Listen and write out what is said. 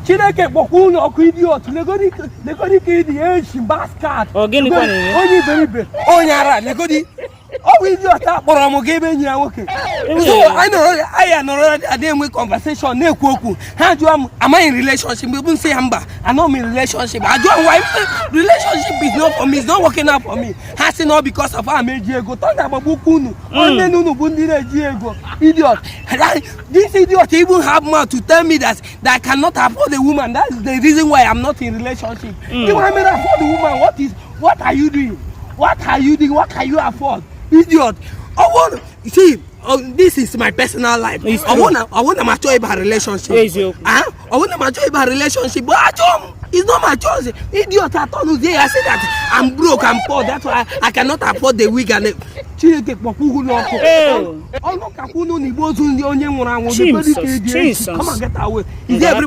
Chineke kpọkwa ụlọ ọkụ idiot legodi ka ịdị echi basket Ogini kwa nini? onye iberibe onye ara legodi oh idiot akpọrọ m ga ebe enyi ya nwoke so I know I dey conversation na-ekwu okwu ha jụọ am I in relationship people say mba I know I'm in relationship I jụọ why relationship is not for me it's not working out for me ha say no because of am eji ego tọ na-agbagbu unu onye nunu bụ ndị na-eji ego idiot this idiot even have mouth to tell me that I cannot afford a woman that is the reason why I'm not in relationship you want me to afford a woman what are you doing what can you afford idiot see this is my personal life I wanna mature about relationship I wanna mature about relationship but it's not my choice idiot I told you I said that I'm broke I'm poor that's why I cannot afford the wig and Chineke kpọkwugu n'ọkụ ọnụ ka kwunu n'Igbo ozu ndị onye nwụrụ anwụ come and get away is everybody